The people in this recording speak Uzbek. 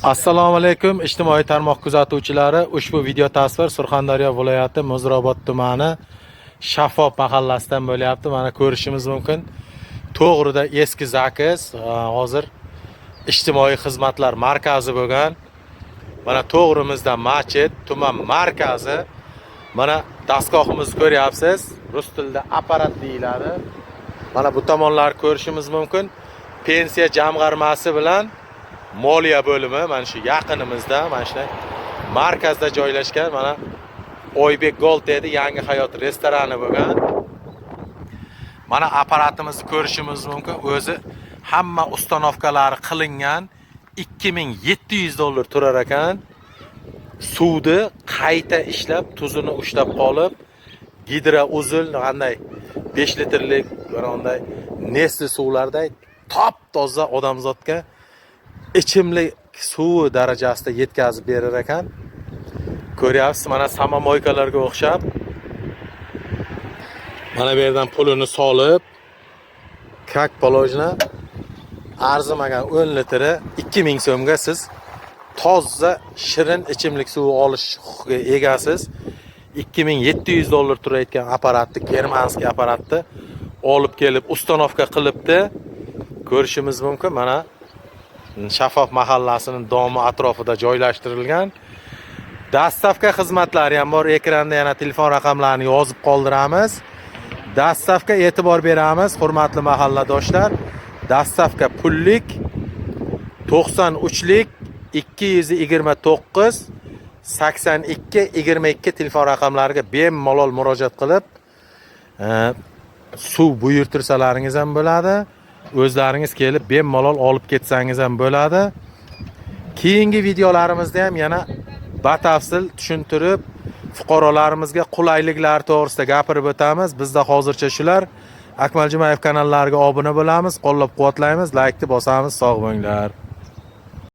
Assalomu alaykum, ijtimoiy tarmoq kuzatuvchilari. Ushbu video tasvir Surxondaryo viloyati Muzrabot tumani Shaffof mahallasidan bo'lyapti. Mana, ko'rishimiz mumkin. To'g'rida eski ЗАГС, hozir ijtimoiy xizmatlar markazi bo'lgan. Mana, to'g'rimizda machit, tuman markazi. Mana, dastgohimizni ko'ryapsiz. Rus tilida apparat deyiladi. Mana, bu tomonlarni ko'rishimiz mumkin. Pensiya jamg'armasi bilan moliya bo'limi mana shu yaqinimizda, mana shunday markazda joylashgan. Mana, Oybek Gold dedi, Yangi hayot restorani bo'lgan. Mana, apparatimizni ko'rishimiz mumkin. O'zi hamma установка lari qilingan. 2700 dollar turar ekan. Suvni qayta ishlab, tuzini ushlab qolib, гидроузел qanday 5 litrlik, mana unday Nestle suvlarday top toza odamzodga ichimlik suvi darajasida yetkazib berar ekan. Ko'ryapsiz, mana, самомойка larga o'xshab. Mana bu yerdan pulini solib, как положено, arzimagan 10 litri 2000 so'mga siz toza shirin ichimlik suvi olish huquqiga egasiz. 2700 dollar turayotgan apparatni, германский apparatni olib kelib установка qilibdi. Ko'rishimiz mumkin, mana, Shaffof mahallasini domi atrofida joylashtirilgan. Доставка xizmatlari ham bor. Ekranda yana telefon raqamlarini yozib qoldiramiz. Доставка, e'tibor beramiz, hurmatli mahalladoshlar. Доставка pullik. 93lik 229 82 22 telefon raqamlariga bemalol murojaat qilib, suv buyurtirsalaringiz ham bo'ladi. O'zlaringiz kelib bemalol olib ketsangiz ham bo'ladi. Keyingi videolarimizda ham yana batafsil tushuntirib, fuqarolarimizga qulayliklar to'g'risida gapirib o'tamiz. Bizda hozircha shular. Akmal Jumayev kanallariga obuna bo'lamiz, qo'llab-quvvatlaymiz, laykni bosamiz. Sog' bo'linglar.